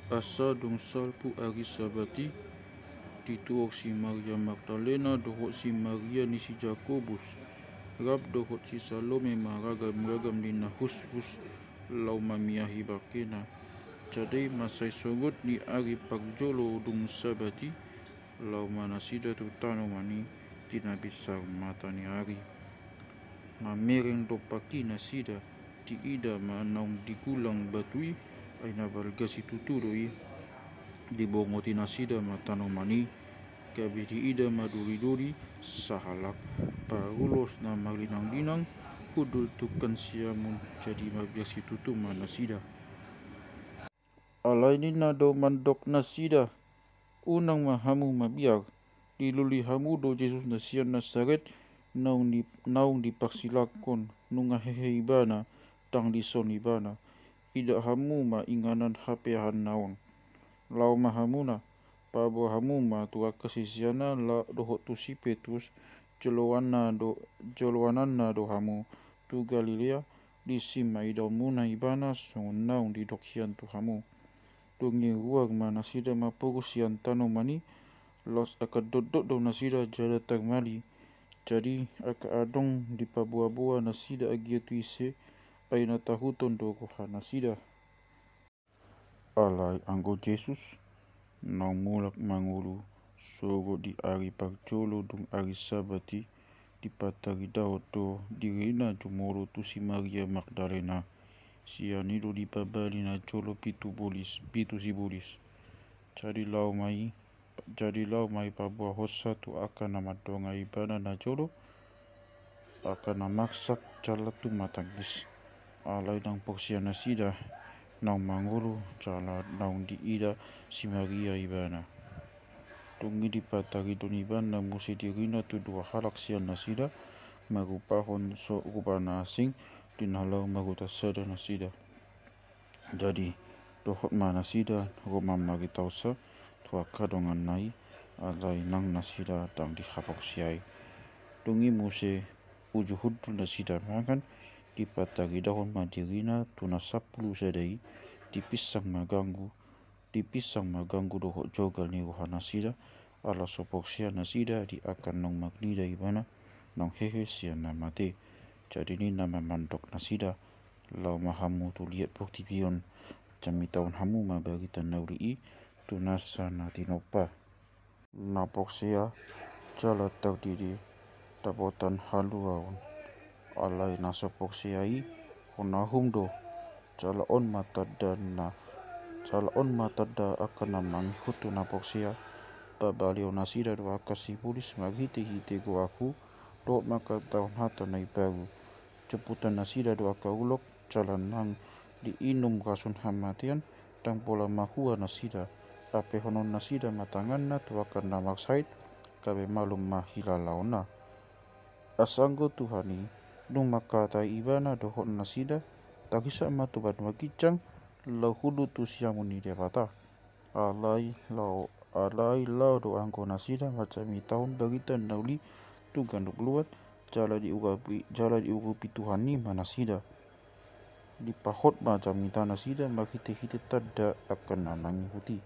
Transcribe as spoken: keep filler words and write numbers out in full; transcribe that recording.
Asa dung salpu ari Sabat i, dituhor si Maria Magdalena dohot si Maria ni si Jakobus, rap dohot si Salome ma ragam-ragam ni na hushus laho mamiahi bangkena. Jadi mansai songon i, ari parjolo dung Sabat i, laho ma nasida tu tanoman i di na binsar mata ni ari. Mamereng dompak i nasida, diida ma naung digulang batu i, ai na balga situtu do i. Dibongoti nasida ma tanoman i, gabe diida ma doli-doli sahalak parulos na marlinang-linang, hundul tungkan siamun. Jadi mabiar situtu ma nasida. Alai ninna do mandok nasida: Unang ma hamu mabiar. Dilului hamu do Jesus na sian Nasaret, naung di, naung diparsilangkon. Nunga hehe ibana, ndang dison ibana. Idak hamu ma inganan hapeahanna on. Laho ma hamuna, paboa hamu ma tu angka siseanna la dohot tu si Petrus, joloanna do, joloananna do hamu tu Galilea. Disi ma idaonmuna ibana songon naung didok hian tu hamu. Dung i ruar ma nasida maporus sian tanoman i, laos angka dotdot do nasida jala tarmali. Jadi angka adong dipaboa-boa nasida anggiat tu ise, ai na tahuton do roha nasida. Alai anggo Jesus, naung mulak mangolu, sogot di ari parjolo dung ari Sabat i, dipataridahon do dirina jumolo tu si Maria Magdalena. Sian i do dipabali najolo pitu bolis, pitu sibolis. Jadi laho ma i, jadi laho ma i paboahonsa tu angka na mandonga ibana najolo, angka na marsak jala tumatangis. Alai ndang porsea nasida naung mangolu jala naung diida si Maria ibana. Dung i dipataridahon ibana muse dirina tu dua halak sian nasida, marupahon so rupa na asing di na laho marhuta sada nasida. Jadi dohot ma nasida ro mamaritaonsa tu angka donganna i, alai nang nasida ndang dihaporseai. Dung i muse uju hundul nasida mangan, dipataridahon ma dirina tu na sampulu sada i, dipinsang ma ganggu, dipinsang ma ganggu dohot jogal ni roha nasida, ala so porsea nasida di angka naung marnida ibana naung hehe sian na mate. Jadi ninna ma mandok nasida: Laho ma hamu tu liat portibi on, jamitahon hamu ma barita na uli i tu nasa na tinompa. Na porsea jala tardidi dapotan haluaon. Alai na so porsea i hona uhum do. Jala on ma tanda na, jala on ma tanda angka na mangihuthon na porsea: Pabalihon nasida do angka sibolis marhitehite goarhu, dohot mangkatahon hata na imbaru. Jomputan nasida do angka ulok, jala nang diinum rasun hamatean, ndang pola mahua nasida. Apehonon nasida ma tanganna tu angka na marsahit, gabe malum ma hilalaonna. Asa anggo Tuhan i, dung mangkatai ibana dohot nasida, tarisa ma tu banua ginjang, laho hundul tu siamun ni Debata. Alai laho, alai laho do anggo nasida manjamitahon barita na uli tu ganup luat, jala diurupi, jala diurupi Tuhan i ma nasida. Dipahot ma jamita nasida marhitehite tanda angka na mangihut i.